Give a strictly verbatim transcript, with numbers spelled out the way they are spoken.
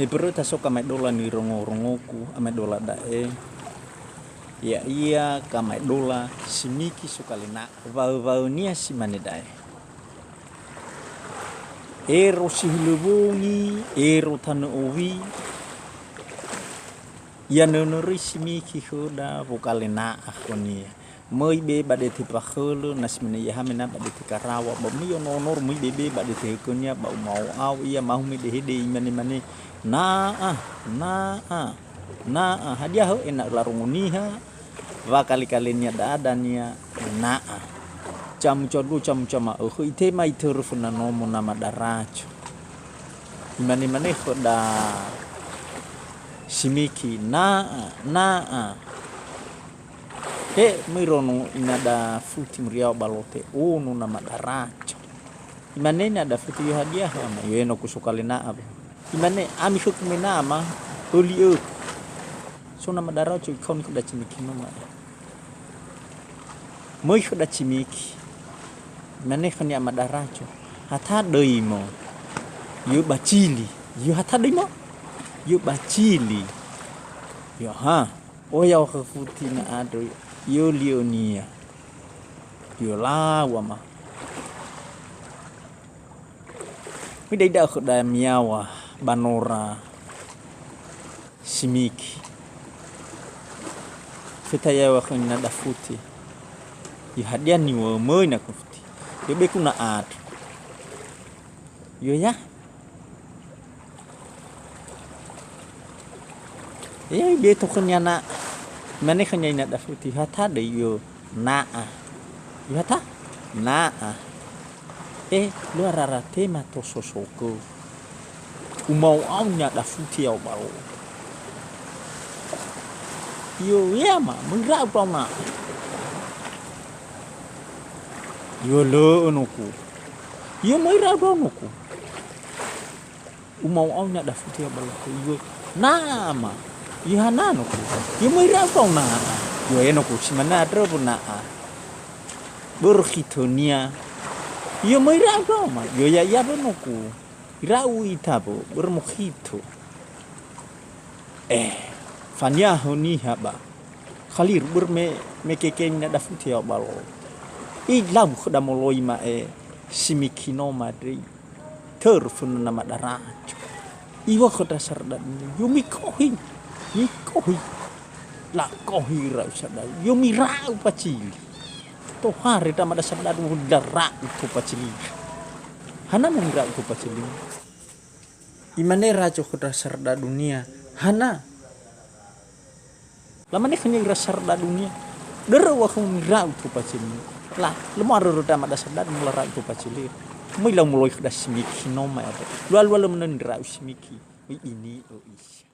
Ebörö taso kamaedola nirongo-rongoku, amaedola da'e, ya'ia kamaedola simiki sokalena'a, waö-waönia si mane da'e. Ero si hulö wongi, ero tanö owi, ya nönoröi simiki khöda wokalena'a khönia. Möi be ba dete fakhölö, na si mane ia ha mena ba dete karawa, ba möi ono-onor, möi bebe ba dete hökönia, ba umao-ao ia, mahu me dehede, imane-mane, "Na'a, na'a, na'a." Hadia hö ena'ö larongo niha, wa kale-kalenia da'a dania, na'a. Camuca luo, camuca ma'ökhö, itema itörö föna nomo nama daraco. Imane-mane khöda simiki, "Na'a, na'a." He, möi rongo ina da futi muriao ba lote, ono nama daraco. Imane ina da futi, "Yo hadia hö ama?" "Yo enoku sokalena'a." Imane, "Ami khöku mena ama, öli'öku." So nama daraco ikaoni khöda cimiki noma. Möi khöda cimiki. Imane khönia ama daraco, "Hata döimo?" "Yo bacili." "Yo hata döimo?" "Yo bacili." "Yo ha." Oya khö futi na andrö, yo lionia. Yo lau ama. Midai-dai khöda miawa ba nora simiki. Feta yaŵa khö ina da futi. Yo hadia niŵa'ö möi na khö futi. Yo beku na andrö. Yo ya. Ya, ibeto khönia na'a. Imane khönia ina da futi, "Hata döi?" "Yo na'a." "Yo hata?" "Na'a." "Eh, lua rara tema to sosokö. Umao-ao ina da futi ya'o ba lo'o." "Yo, ya ama, möi ra'u fao na'a." "Yo lö'ö noku." "Yo möi ra'u fao noku." Umao-ao ina da futi ya'o ba lo'o. "Yo na'a ama." "Yo hana noku?" "Yo möi ra'u fao na'a." "Yo enoku, si mane andrö fo na'a." Börö khitönia. "Yo möi ra'u fao ama." "Yo ya'ia fo noku. Ira'u ita fo, börö mokhitö." Eh, faniaho niha ba. Khaliru börö me, me keke ina da futi ya'o ba lo'o. Ilau khöda moloi ma'e simiki noma döi. Törö föna nama daraco. Iŵa'ö khö ndra sarada dunia, "Yo mikohi, mikohi." Lakohi ira sarada, "Yo mira'u pacili." Tohare ndra mada sarada dunia, "Dara'u to pacili." "Hana mo mira'u to pacili?" Imane raco khö ndra sarada dunia, "Hana?" Lamane khönia ira sarada dunia, "Dörö wa khömi mira'u to pacili." La, lö mo'arörö ndra mada sarada dunia, "Lara'u to pacili." Möi lau moloi khö ndra simiki noma ira. Lua-lua lö manö nira'u simiki. Möi ini, o isi.